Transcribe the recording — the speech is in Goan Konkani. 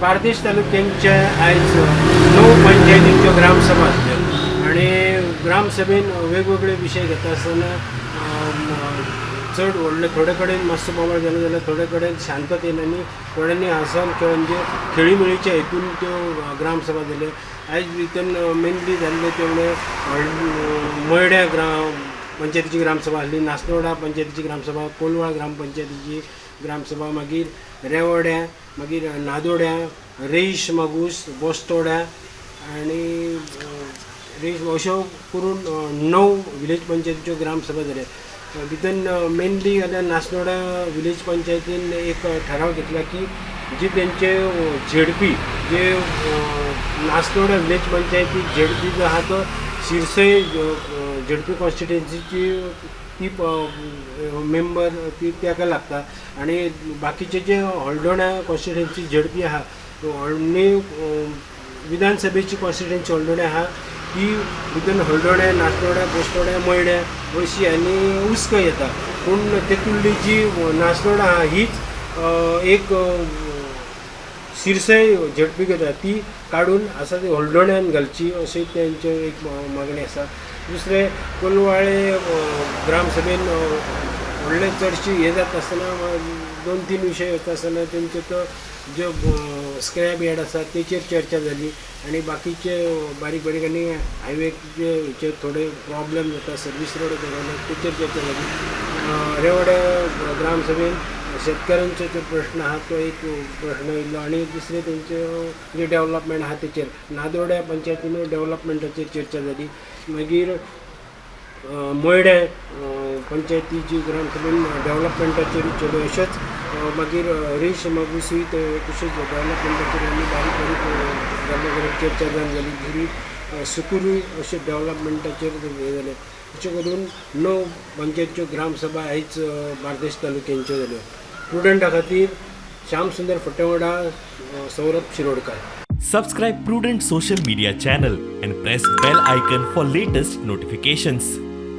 बार्देश तालुक्यांच्या आयज णव पंचायतींच्यो ग्रामसभा आसल्यो आनी ग्रामसभेन वेगवेगळे विशय घेता आसतना चड व्हडले थोडे कडेन मातसो बोवाळ जालो जाल्यार थोडे कडेन शांततेन आनी थोड्यांनी हांसन खेळून जे खेळीमेळीच्या हेतून त्यो ग्रामसभा जाल्यो. आयज भितर मेनली जाल्ले ते म्हळ्यार मयड्या ग्राम पंचायतीची ग्रामसभा आसली, नासनोडा पंचायतीची ग्रामसभा, कोलवाळ ग्रामपंचायतीची ग्रामसभा, मागीर रेवड्या, मागीर नादोड्या, रेईश मागूस, बोस्तोड्या आनी रेईश अश्यो करून 9 विलेज पंचायतीच्यो ग्रामसभा जाल्या. भितर मेनली जाल्यार नासनोडा विलेज पंचायतीन एक ठराव घेतला की जी तेंचे झेडपी जे नासनोडा विलेज पंचायती झेडपी जो आहा तो शिरसय झेडपी कॉन्स्टिट्युएन्सीची ती मेंबर ती ताका लागता आनी बाकीचे जे हळदोण्या कॉन्स्टिट्युएन्सी झेडपी आहा हळदोणे विधानसभेची कॉन्स्टिट्युएन्सी हळदोण्या आहा ती भितर हळदोण्या, नासनोड्या, बोस्तोड्या, मयड्या अशी आनी उस्क येता. पूण तेतूंतली जी नासनोडा आहा हीच एक शिरसय झेडपी घेता ती काडून आसा ती हळदोण्यान घालची अशी तेंचे एक मागणी आसा. दुसरें कोलवाळे ग्रामसभेन व्हडले चडशी हें जाता आसतना 2-3 विशय वता आसतना तेंचे तो ज्यो स्क्रॅप यार्ड आसा तेचेर चर्चा जाली आनी बाकीचे बारीक बारीक आनी हायवेचे हेचेर थोडे प्रॉब्लम जाता, सर्वीस रोड जाता तेचेर चर्चा जाली. रेवड्या ग्रामसभेन शेतकऱ्यांचो जो प्रश्न आहा तो एक प्रश्न येयलो आनी दुसरें तेंचे जे डेवलपमेंट आहा तेचेर नादोड्या पंचायतीनूय डेवलपमेंटाचेर चर्चा जाली. मागीर मयड्या पंचायतीची ग्रामसभेन डेवलपमेंटाचेर चलो अशेंच मागीर रेश मागुसूय तशेंच डेवलपमेंटाचेर आनी बारीक बारीक गजालींचेर चर्चा जावन जाली. दुसरी सुकूरूय अशें डेवलपमेंटाचेर हें जालें. अशें करून 9 पंचायतीच्यो ग्रामसभा आयज बार्देश तालुक्यांच्यो जाल्यो. प्रुडंटा खातीर Shyam Sundar Fatewada, Saurabh Shirodkar. Subscribe Prudent social media channel and press bell icon for latest notifications.